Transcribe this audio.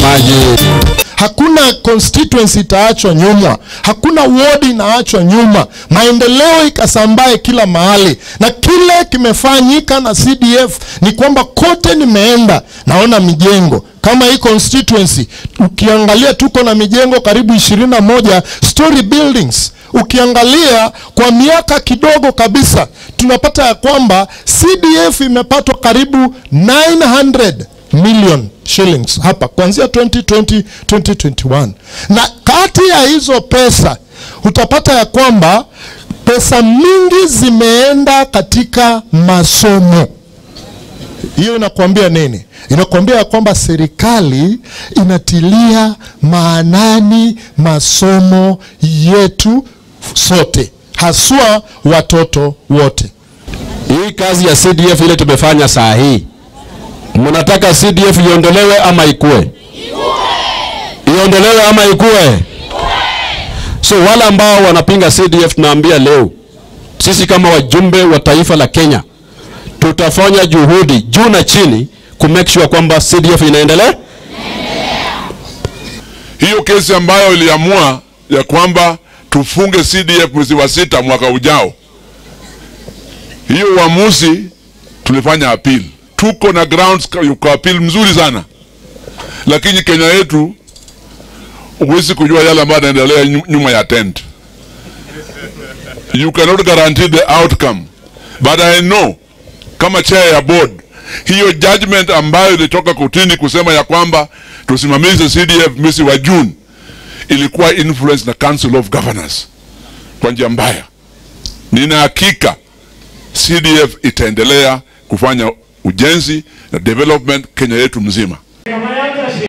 Maji. Hakuna constituency itaachwa nyuma, hakuna ward inaachwa nyuma. Maendeleo ikasambae kila mahali. Na kile kimefanyika na CDF ni kwamba kote nimeenda naona mijengo. Kama hii constituency ukiangalia tuko na mijengo karibu 21 story buildings. Ukiangalia kwa miaka kidogo kabisa tunapata ya kwamba CDF imepatwa karibu 900 million shillings hapa kuanzia 2020 2021. Na kati ya hizo pesa utapata ya kwamba pesa mingi zimeenda katika masomo. Hiyo inakuambia nini? Inakuambia ya kwamba serikali inatilia maanani masomo yetu sote, haswa watoto wote. Hii kazi ya CDF ile tumefanya saa hii, mnataka CDF iondolewe ama ikue? Iondolewe ama ikue? So wale ambao wanapinga CDF tunaambia leo, sisi kama wajumbe wa taifa la Kenya tutafanya juhudi juu na chini ku make sure kwamba CDF inaendelea. Hiyo kesi ambayo iliamua ya kwamba tufunge CDF mwezi wa 6 mwaka ujao, hiyo uamuzi tulifanya appeal. Tuko na grounds kwa appeal mzuri sana, lakini Kenya yetu huwezi kujua yale ambayo yanaendelea nyuma ya tent. You cannot guarantee the outcome, but I know kama chair ya board, hiyo judgment ambayo ilitoka kotini kusema ya kwamba tusimamize CDF mwezi wa June ilikuwa influence na Council of Governors kwa njia mbaya. Nina hakika CDF itaendelea kufanya ujenzi na development Kenya yetu mzima.